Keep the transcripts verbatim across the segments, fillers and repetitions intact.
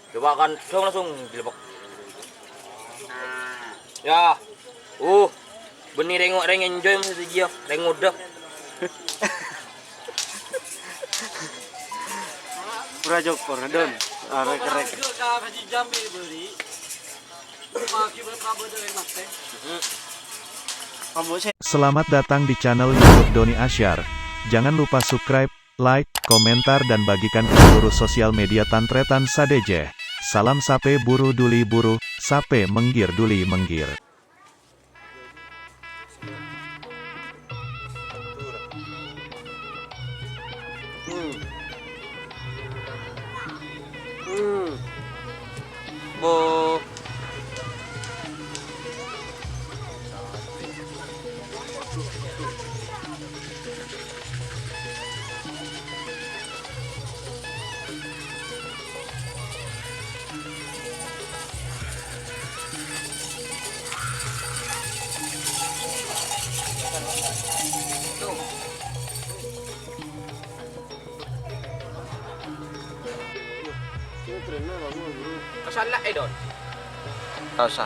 Coba kan, dong langsung dilepok. Ya. Uh. Bânnè rèng-orèng enjoy maksudnya, rèng ngodâ. Pura jokor, Don. Arek-arek. Selamat datang di channel YouTube Doni Asyar. Jangan lupa subscribe, like, komentar, dan bagikan ke seluruh sosial media tan-trètan sadhâjâ. Salam sapè buru duli buru, sapè mèngghir duli mèngghir. Hmm. Hmm. Bo. Kasala' è, Don. Ta' osa.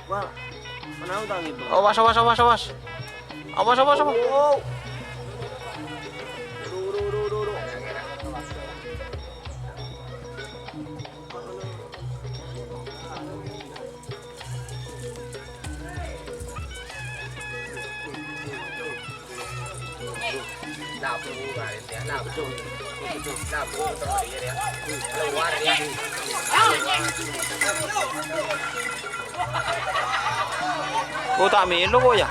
Wah, kenapa tangi, Bro? Awas, awas, awas, awas. Awas, awas, awas. Oh. Aduh, aduh, aduh, aduh, aduh. Oh, ta' mèlo kok, yâ?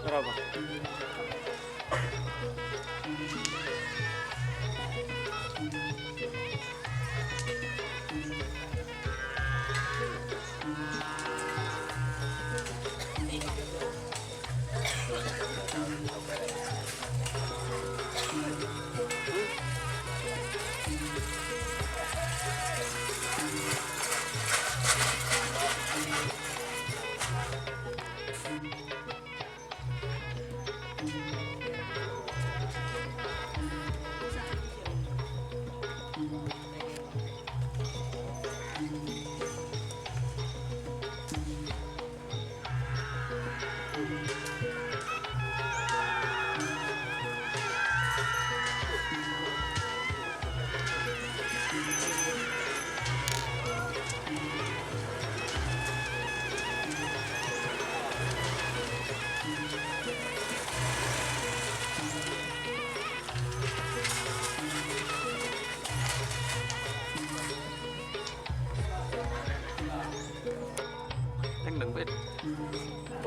Kenapa? Teng, teng, Ben.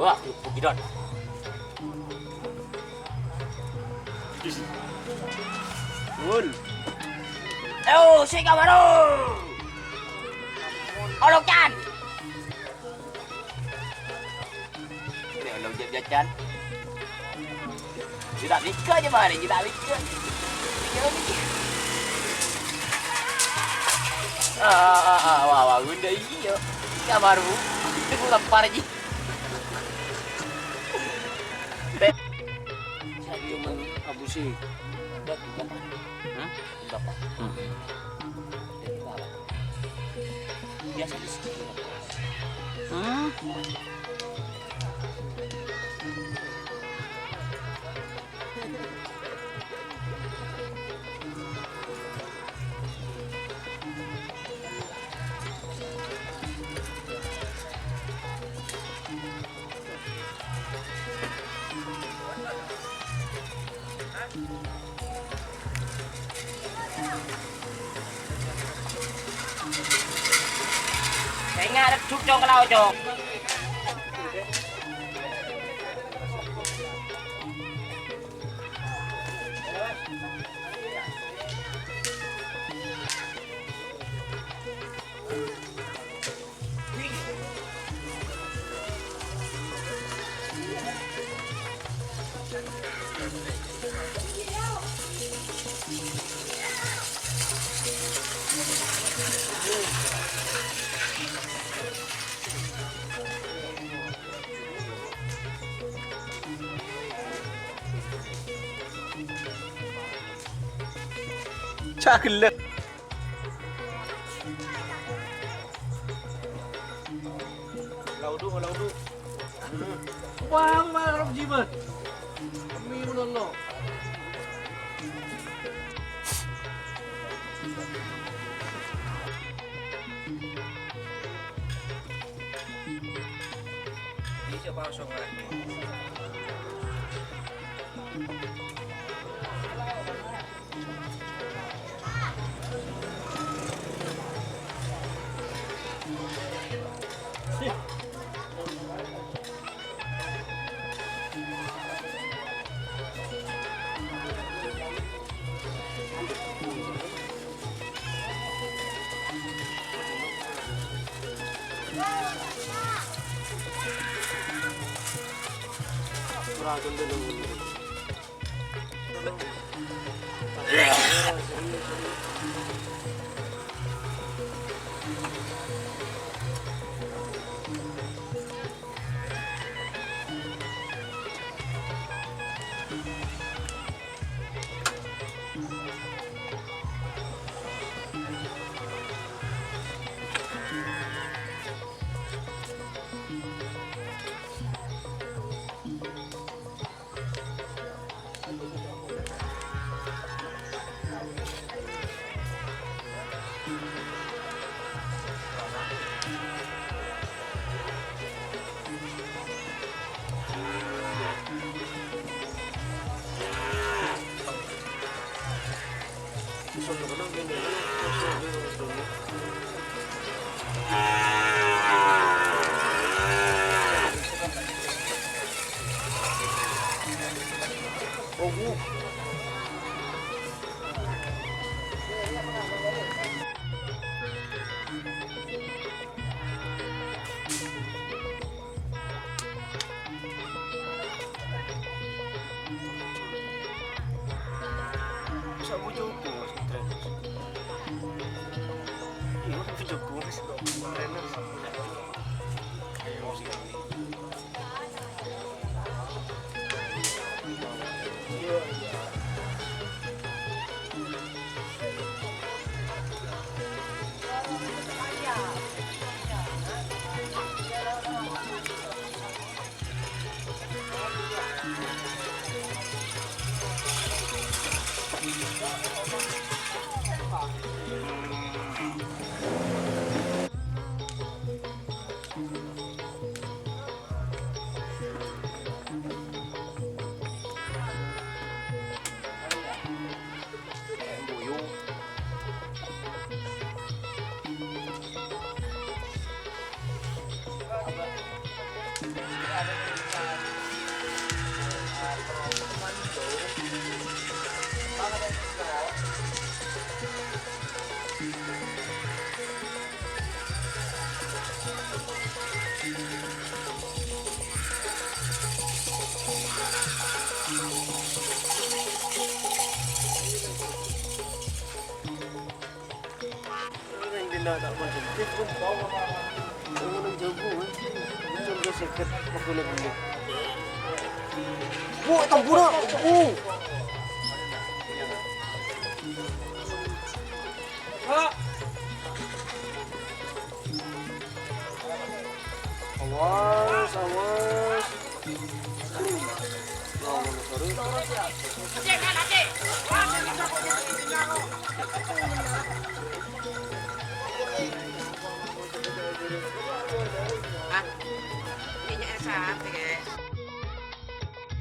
Wah, lupuk gidon. Wul. Ayo, si kamaro. Olokan. Ini olo jep jajan. Jita' bika aja mare, jita' bika. Bika, bika. Ah, ah, ah, ah, wah, wah, bunda iyo. Kamar bu. Itu ku lempar ji. Cuman Abu sih. Hah? Bapak. Hmm. Biasa di sini. Hmm. Sènga' reddhuk, Cong, kalaocong. Ca' ghellâ'. Laudu, laudu. Wah, marap jimat. Demi Allah. Bu, tempura, bu. Awas, awas.